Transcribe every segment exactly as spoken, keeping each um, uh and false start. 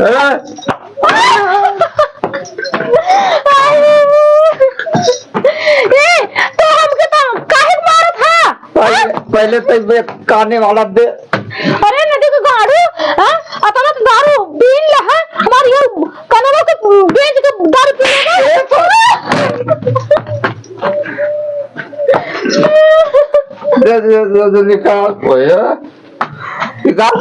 ए, तो हमके तो काहे के मारत हा? पहले, पहले तो ये काने वाला दे। अरे नदी के गाड़ू, हाँ? अतना तो दारू पीन ले, हाँ? हमारी ये कनवा के बेच के दारू पी लेगा। ए, तो दे, दे, दे, दे, निकाल, ओए। निकाल।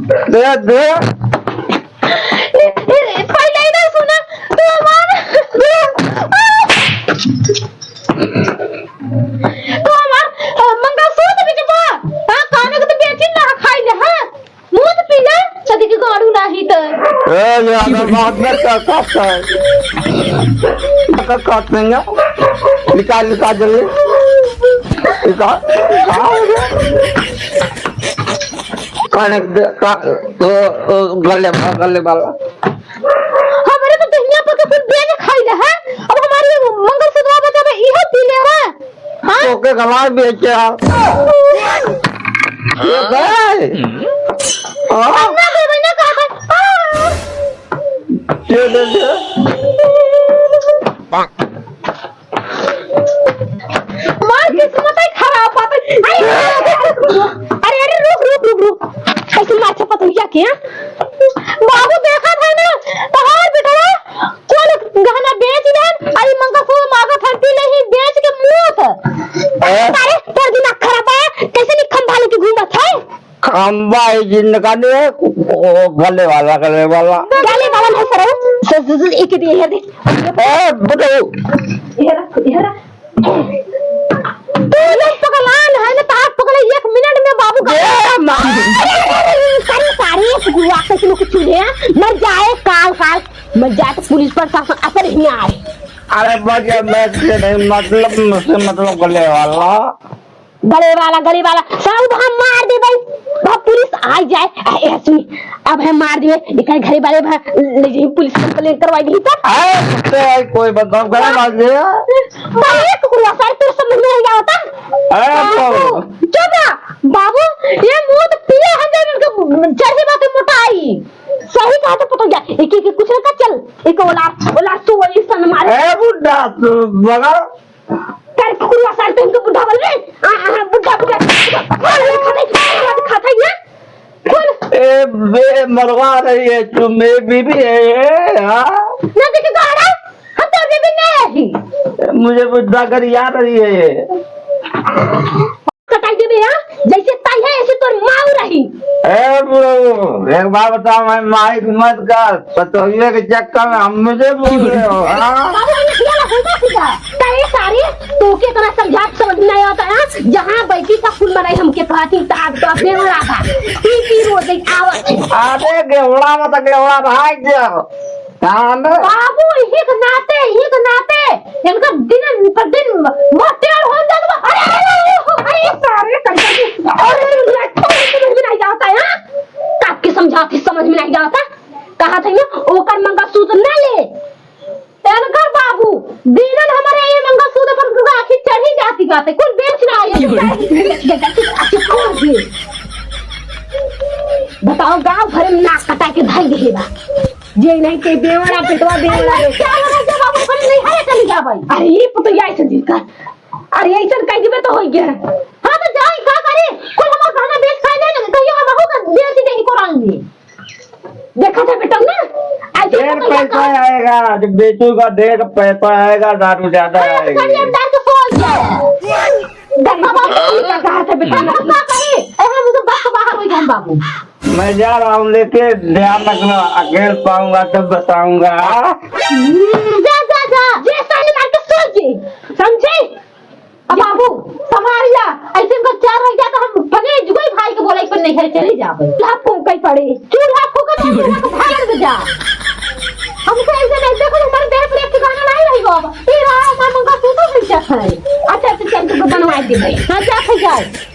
दे, दे। ए, ए, पहले ही ना सुना, तो हमार, तो हमार, अ, मंगलसूत्र भी जब, हाँ, काने के तो बेची ना खाई ले, हाँ। मुंह तो पी ले, सदी के गाड़ू नाही तो। ए, ये अगर बात ना कर, काट कर। काट, काट देंगे। निकाल, निकाल जल्दी। निकाल। कहाँ हो गया? काने के दे, का, ओ, ओ, गले, गले वाला। हमरे तो दहिया पर के कुल बेच खाई ले, हैं? अब हमारी मंगलसूत्र बचा बा, इहो पी ले, हैं? हाँ? तोके गला बेच के आ। ये भाई। हाँ? ना देबे, ना कहबे। हाँ। ये दे दे। मार किस्मत है खराब बात है। अरे, अरे, अरे, रुक, रुक, रुक, रुक। ऐसे माछा पतुइया के, हाँ? बाबू देखत है ना, तोहार बेटवा कुल गहना बेच देन, अरे मंगलसूत्र मांगत है, पी नहीं बेच के मूत। हैं? अरे, तोर दिमाग खराब है, कैसे नहीं खंभा लेके घूमत है? खंभा है जिनका ने, ओ, गले वाला, गले वाला। गले वाला नहीं सर, सर, सर, सर, एक दे, ये दे। ए, बुढ़ऊ। ये रख, ये रख। तू लोग पगलान है ना, तार पकड़े एक मिनट में बाबू का। ए, माँ। अरे, अरे, अरे, सारे, सारे, गुआ कैसे लोग चूहे हैं? मर जाए, काल, काल, मर जाए तो पुलिस प्रशासन असर ही में आए। अरे, बस ये मैं से नहीं, मतलब, मुझसे मतलब गले वाला। गले वाला, गले वाला, सब हम मार देबे, वहाँ पुलिस आ जाए। आ, ए, सुनी, अब हम मार देबे, एकर घरे वाले वहाँ ले जाई, पुलिस complaint करवाई दी तो। अरे, तो कोई बदनाम करे मार दे। तो ये कुकुरवा सारे तोर समझ में नहीं आवता। अरे, बाबू, तो चुप रह, बाबू, ये मुंह तो पिया हम जाए, उनके चढ़े बात मोटाई। सही कहा तो पता गया, एक, एक, कुछ ना कर, चल, एक ओलार, ओलार सो वही सन मारे। ए, बुड्ढा, तू बगा। कर कुकुरवा सारे तो हमके बुढ़ा बोल रहे। आ, आ, बुढ़ा, बुढ़ा, बुढ़ा। खाते, खाते, खाते, खाते, ये। बोल। ए, बे, मरवा रही है तू, मेरी बीवी है ये, हाँ? ना देखे गाड़ा, हम तो बीवी नहीं है। मुझे बुढ़ा कर याद रही है ये। कटाई देबे, हाँ? जैसे ताई है, ऐसे तोर माऊ रही। ए, बुढ़ऊ, एक बात बताओ, मैं माइक मत कर, पतोहिए के चक्कर में हम मुझे बोल रहे हो, हाँ? बाबू, ये क्या लगा था सीधा? ताई सारी, तू के इतना समझा, समझ में नहीं आता, हाँ? जहाँ बैठी का फूल बनाई, हमके कहती, ताक तो अपने वाला था। पी, पी, रोज एक आवत है। अरे, गेवड़ा मत, गेवड़ा भाग जाओ। हाँ, ना। बाबू, एक नाते, एक नाते, इनका दिन पर दिन मोटेर हो जात बा। अरे, अरे, अरे, अरे, सारे कलकल के, अरे, अरे, अरे, समझ में नहीं आवता है, हाँ? काके समझाती, समझ में नहीं आवता। कहा था ये, ओकर मंगलसूत्र ना ले। इनकर बाबू, दिनन हमारे ये मंगलसूत्र पर पूरा आँखी चढ़ी जाती बात है, कुल बेच ना आई। बताओ, गाँव भर में नाक कटा के धई देहे बा। जे नहीं के बेवड़ा पेटवा बेवड़ा अरे, रे। क्या हो रहा है जब आप अपने नैहरे चली जाबे? अरे, ये पुतैया ऐसे दिल का। अरे, ऐसन कह देबे तो हो गया। हाँ, तो जाई, का करे? कुल हमार गहना बेच खाए ले, कहियो हम हो का बेच दे ही कोरान में। देखा था बेटा ना, आज ढेर पैसा आएगा, जब बेचूगा ढेर पैसा आएगा, दारू ज्यादा अरे, आएगी। गाड़ी अंदर के सो गया। गंगा बाबू का कहा था बेटा ना, का करे? अरे, हम तो बस बाहर हो गए हम बाबू। मैं जा रहा हूँ, लेके ध्यान रखना, अकेल पाऊंगा तब बताऊंगा। हम्म, जा, जा, जा, जे साले मार के सो जे, समझे? अब बाबू, संभाल जा, ऐसे में चार हो जाता, हम फगे जुगई भाई के बोले पर नहीं है, चले जाबे। चूल्हा फूंके पड़े, चूल्हा फूंके पड़े, चूल्हा को भाग में जा। हमसे ऐसे नहीं, देखो, हमारे देह पर एक ठिकाना नहीं रही बाबा। ये रहा, हमारे मुंह का सूता भी चल है। अच्छा, अच्छा, चल, तुमको बनवा दे भाई। हाँ, जा, फिर जाए।